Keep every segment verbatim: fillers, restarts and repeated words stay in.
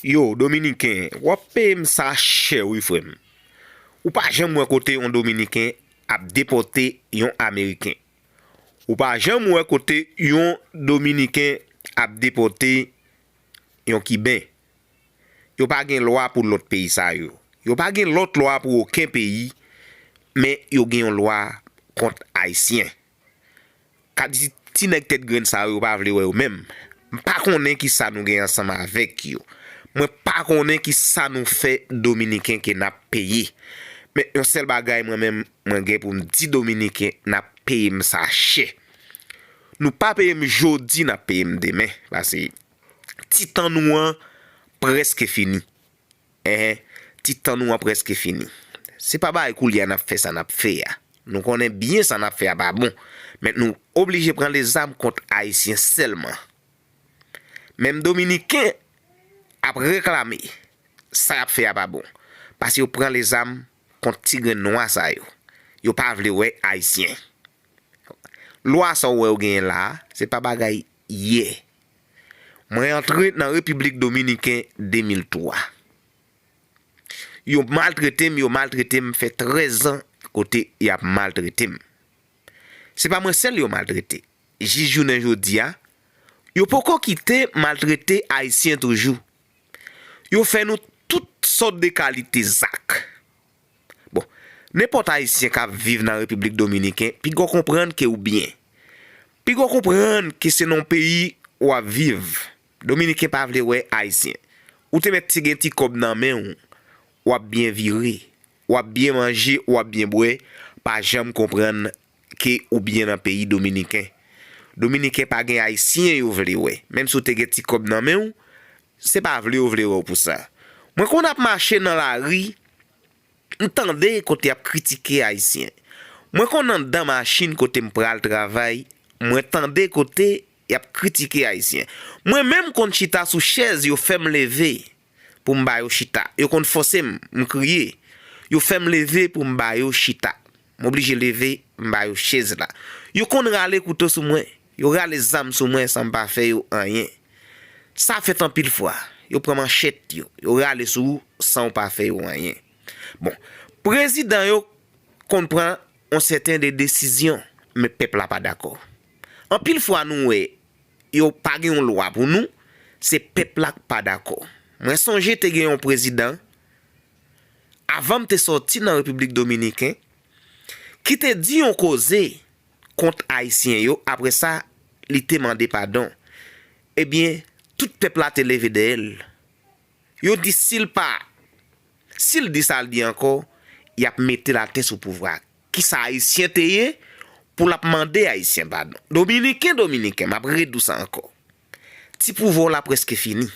Yo, Dominiken, w ap peye m sa chè wi, frè m. Ou pa janm wè kote yon Dominiken ap depòte yon Ameriken. Ou pa janm wè kote yon Dominiken ap depòte yon Kiben. Yo pa gen lwa pou lòt peyi sa yo. Yo pa gen lòt lwa pou okenn peyi, men yo gen yon lwa kont Ayisyen. Ka di ti nèg tèt grenn sa yo, yo pa vle wè yo menm. M pa konnen ki sa nou gen ansanm avèk yo. Mwen pa konnen ki sa nou fè Dominiken ke n ap peye. Men yon sèl bagay mwen menm, mwen gen pou m di Dominiken, n ap peye m sa chè. Nou pa peye m jodi, n ap peye m demen. Paske ti tan nou an prèske fini. Enhen, ti tan nou an prèske fini. Se pa bagay koulye a n ap fè sa n ap fè a. Nou konnen byen sa n ap fè a pa bon. Men nou oblije pran lezam kont Ayisyen sèlman. Menm Dominiken ap reklame sa y ap fè a pa bon. Paske yo pran lezam kont ti grenn nwa sa yo. Yo pa vle wè Ayisyen. Lwa sa w wè yo genyen la a, se pa bagay yè. Mwen antre nan Repiblik Dominiken de mil twa. Yo maltrete m, yo maltrete m, fè trèz an kote y ap maltrete m. Se pa mwen sèl yo maltrete. Jis jounen jodi a, yo poko kite maltrete Ayisyen toujou. Yo fè nou tout sòt de kalite zak. Bon, nenpòt Ayisyen k ap viv nan Repiblik Dominiken, piga w konprann ke w byen. Piga w konprann ke se nan yon peyi w ap viv. Dominiken pa vle wè Ayisyen. Ou te mèt te gen ti kòb nan men w, w ap byen vire, w ap byen manje, w ap byen bwè, pa janm konprann ke ou byen nan peyi Dominiken. Dominiken pa gen Ayisyen yo vle wè. Menm si w te gen ti kòb nan men w, se pa vle yo vle wè w pou sa. Mwen konn ap mache nan lari, m tande kote y ap kritike Ayisyen. Mwen konn anndan machin kote m pral travay, mwen tande kote y ap kritike Ayisyen. Mwen menm konn chita sou chèz, yo fè m leve pou m ba yo chita. Yo konn fòse m, m kriye. Yo fè m leve pou m ba yo chita. M oblije leve, m ba yo chèz la. Yo konn rale kouto sou mwen. Yo rale zam sou mwen san m pa fè yo anyen. Sa fèt anpil fwa. Yo pran manchèt yo. Yo rale sou ou san w pa fè yo anyen. Bon, prezidan yo konn pran yon sèten de desizyon, men pèp la pa dakò. Anpil fwa nou wè yo pa gen yon lwa pou nou, se pèp la k pa dakò. Mwen sonje te gen yon prezidan, avan m te sòti nan Repiblik Dominiken, ki te di yon koze kont Ayisyen yo, apre sa, li te mande padon. Ebyen, tout pèp la te leve dèyè l. Yo di si l pa, si l di sa l di ankò, y ap mete l atè sou pouvwa. Kisa Ayisyen te ye pou l ap mande Ayisyen padon? Dominiken, Dominiken, m ap redi w sa ankò. Ti pouvwa w la prèske fini.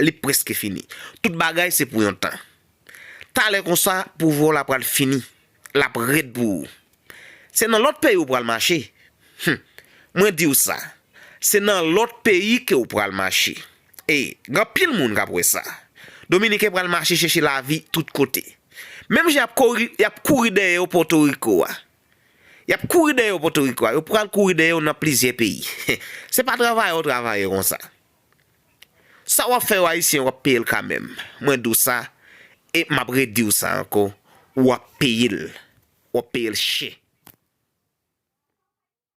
Li prèske fini. Tout bagay se pou yon tan. Talè konsa, pouvwa w la pral fini. L ap rèd pou ou. Se nan lòt peyi w pral mache. Hum. Mwen di w sa. Se nan lòt peyi ke w pral mache. E, gen anpil moun k ap wè sa. Dominiken pral mache chèche lavi tout kote. Menm jan y ap kouri, y ap kouri dèyè w Pòtoriko a. Y ap kouri dèyè w Pòtoriko a. Yo pral kouri dèyè w nan plizyè peyi. Se pa travayè w travayè konsa. Sa w ap fè yo Ayisyen, w ap peye l kanmenm. Mwen di w sa, e m ap redi w sa ankò, w ap peye l. W ap peye l chè.